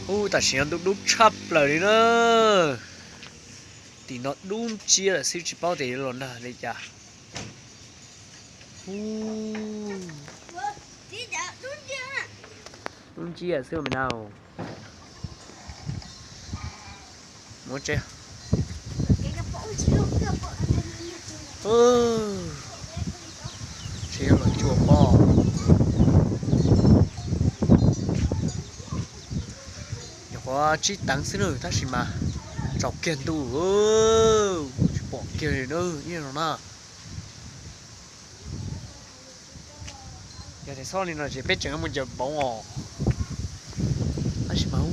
Ub, tam sim no ntuj dub tshaj plaws li na. Tim no dub nciab lawm xwb tsis paub tias yuav los nag li cas. Dub nciab xwb me na. Muab tsev, tsev los cua pob. Nyuam qhuav tsib teev xwb na tab sis mas tsaus kiag ntuj, tsis pom kiag li na ib no na. Yog tias txhob li no ces peb tseem mus ncaws npoov os. Tab sis mas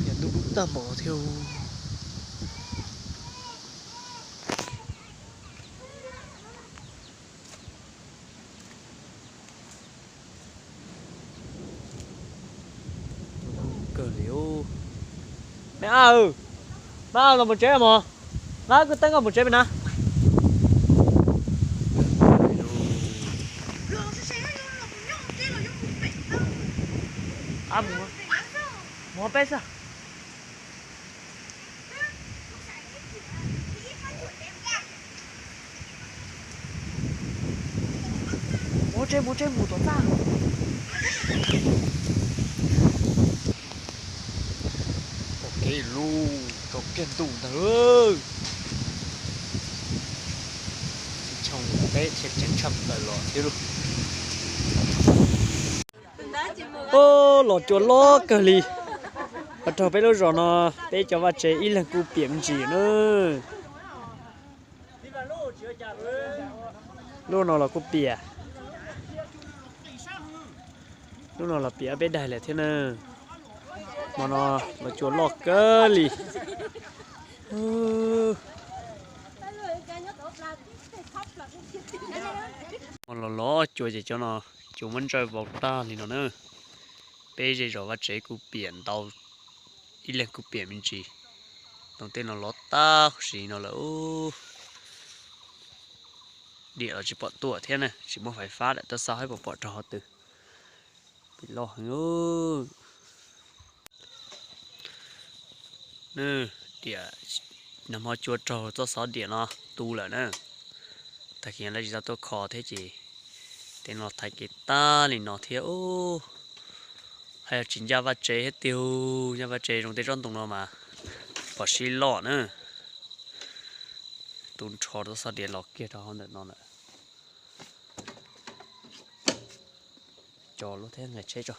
yog ntuj dub tag npaum no thiab. Kawg li. Me ab, me ab, los mus tsev mog. Nqa kwv teeb koj mus tsev me na. Ab, mus, mus peb xwb. Mus tsev, mus tsev, mus tom txaj. Pom kev lug rau kiag ntuj ntag. Xib choo teb thiaj ceev tshaj plaws los thiab lauj. Los cua loj kawg li. Ua rau peb lub zos no, peb cov vaj tsev ib leeg kuj piam me ntsis na. Lub no los kuj piam. Lub no los piam peb daig lawm thiab na. Hmo no los cua loj kawg li. Hmo los los cua ces cov no cua muab ntsawj vau tag li no na. Peb zej zos vaj tsev kuj piam ntau, ib leeg kuj piam me ntsis. Toom tej no lov tag huv si no lawm. Diam los tsis pom tuaj thiab na, tsis muaj fais fab lawm, tuaj xauj saib puas pom rau hauv twg. Pem loj heev. Diam, nag hmo cua raug txoj xov diam no tu lawm na. Tag kis lawv tsis tau tuaj kho thiab ces tej no thaiv kev tag li no thiab. Hais yog tsis ncaj vaj tsev thiab tiag, ncaj vaj tsev zoo tej tsob ntoo no mas pom sib loj na. Tu nrho txoj xov diam los kiag rau hauv ntawm no lawm. Cov lub thiab nqis tsheb tso.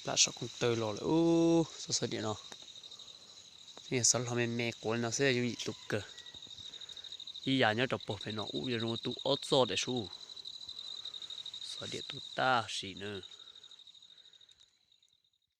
Plam saum koog taw los lawm ub, txoj xov diam no. Xov hlo me me quav li no xwb yooj yim tu kawg. Ib yam nyob rau puag pem no ub, yog zoo tu ob txoj daim sub. Xov diam tu tag sim na.